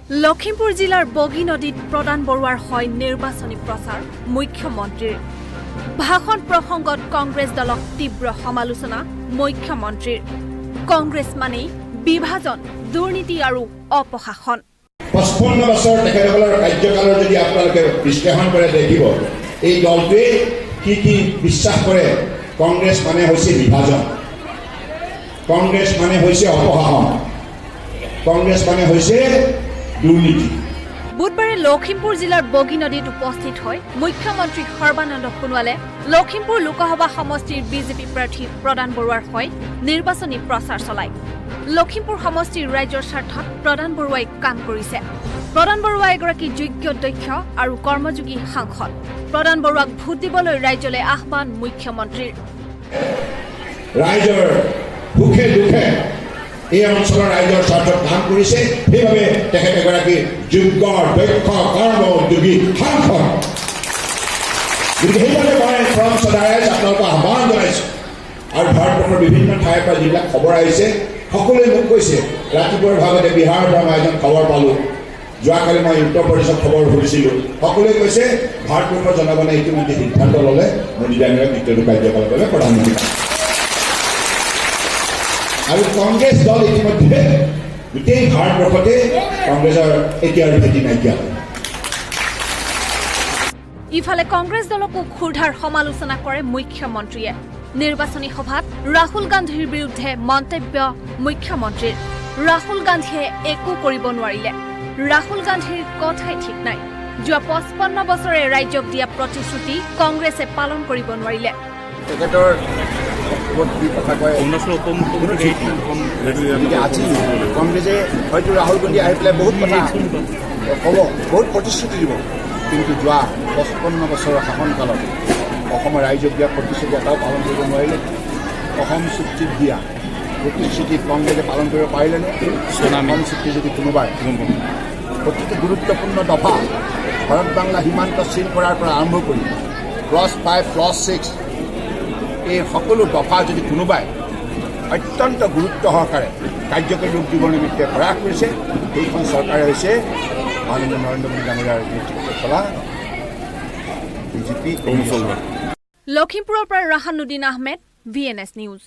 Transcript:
লখিমপুৰ জিলাৰ বগী নদীত প্ৰদান বৰুৱাৰ হয় নিৰ্বাচনী প্ৰচাৰ মুখ্যমন্ত্ৰীৰ। ভাষণ প্ৰসংগত কংগ্ৰেছ দলক তীব্ৰ সমালোচনা মুখ্যমন্ত্ৰীৰ। কংগ্ৰেছ মানেই বিভাজন, দুৰ্নীতি আৰু অপশাসন। 55 বছৰ তেখেতসকলৰ কাৰ্যকালৰ যদি আপোনালোকে বিশ্লেষণ কৰে, দেখিব এই দলটোৱে কি কি বিশ্বাস কৰে। কংগ্ৰেছ মানে হৈছে বিভাজন, কংগ্ৰেছ মানে হৈছে অপশাসন, কংগ্ৰেছ মানে হৈছে দুৰ্নীতি। বুধবাৰে লখিমপুৰ জিলাৰ বগী নদীত উপস্থিত হৈ মুখ্যমন্ত্ৰী সৰ্বানন্দ সোণোৱালে লখিমপুৰ লোকসভা সমষ্টিৰ বিজেপি প্ৰাৰ্থী প্ৰদান বৰুৱাৰ হৈ নিৰ্বাচনী প্ৰচাৰ চলায়। লখিমপুৰ সমষ্টিৰ ৰাইজৰ স্বাৰ্থত প্ৰদান বৰুৱাই কাম কৰিছে। প্ৰদান বৰুৱা এগৰাকী যোগ্য, দক্ষ আৰু কৰ্মযোগী সাংসদ। প্ৰদান বৰুৱাক ভোট দিবলৈ ৰাইজলৈ আহ্বান মুখ্যমন্ত্ৰীৰ। ৰাইজৰ সুখে দুখে এই অঞ্চলৰ ৰাইজৰ স্বাৰ্থত কাম কৰিছে। সেইবাবে তেখেত এগৰাকী যোগ্য, দক্ষ, কৰ্ম উদ্যোগী সাংসদ। গতিকে সেইবাবে মই পৰম শ্ৰদ্ধা ৰাইজ, আপোনালোকক আহ্বান জনাইছোঁ। আৰু ভাৰতবৰ্ষৰ বিভিন্ন ঠাইৰ পৰা যিবিলাক খবৰ আহিছে, সকলোৱে মোক কৈছে। ৰাতিপুৱাৰ ভাগতে বিহাৰৰ পৰা মই এজন খবৰ পালোঁ, যোৱাকালি মই উত্তৰ প্ৰদেশত খবৰ সুধিছিলোঁ। সকলোৱে কৈছে, ভাৰতবৰ্ষৰ জনগণে ইতিমধ্যে সিদ্ধান্ত ল'লে, মোদী ডাঙৰীয়াক দ্বিতীয়টো কাৰ্যকালৰ বাবে প্ৰধানমন্ত্ৰী। আৰু কংগ্ৰেছ দল ইতিমধ্যে গোটেই ভাৰতবৰ্ষতে কংগ্ৰেছৰ এতিয়াৰ ভেটি নাইকিয়া হ'ল। ইফালে কংগ্ৰেছ দলকো ক্ষুৰধাৰ সমালোচনা কৰে মুখ্যমন্ত্ৰীয়ে। নিৰ্বাচনী সভাত ৰাহুল গান্ধীৰ বিৰুদ্ধে মন্তব্য মুখ্যমন্ত্ৰীৰ। ৰাহুল গান্ধীয়ে একো কৰিব নোৱাৰিলে। ৰাহুল গান্ধীৰ কথাই ঠিক নাই। যোৱা 55 বছৰে ৰাজ্যক দিয়া প্ৰতিশ্ৰুতি কংগ্ৰেছে পালন কৰিব নোৱাৰিলে। তেখেতৰ ক'ত কি কথা কয় কোনো ঠিক নাই। গতিকে আজি কংগ্ৰেছে হয়তো ৰাহুল গান্ধী আহি পেলাই বহুত কথা ক'ব, বহুত প্ৰতিশ্ৰুতি দিব, কিন্তু যোৱা 55 বছৰৰ শাসনকালত অসমৰ ৰাইজক দিয়া প্ৰতিশ্ৰুতি এটাও পালন কৰিব নোৱাৰিলে। অসম চুক্তিত দিয়া প্ৰতিশ্ৰুতি কংগ্ৰেছে পালন কৰিব পাৰিলেনে? অসম চুক্তি যদি কোনোবাই প্ৰতিটো গুৰুত্বপূৰ্ণ দফা, ভাৰত বাংলা সীমান্ত চিল কৰাৰ পৰা আৰম্ভ কৰি ক্লজ 5, ক্লজ 6, এই সকলো দফা যদি কোনোবাই অত্যন্ত গুৰুত্ব সহকাৰে কাৰ্যকৰী ৰূপ দিবৰ নিমিত্তে প্ৰয়াস কৰিছে, সেইখন চৰকাৰে হৈছে মাননীয় নৰেন্দ্ৰ মোদী ডাঙৰীয়াৰ নেতৃত্বত চলা বিজেপি। লখিমপুৰৰ পৰা ৰাহানুদ্দিন আহমেদ, ভিএনএছ নিউজ।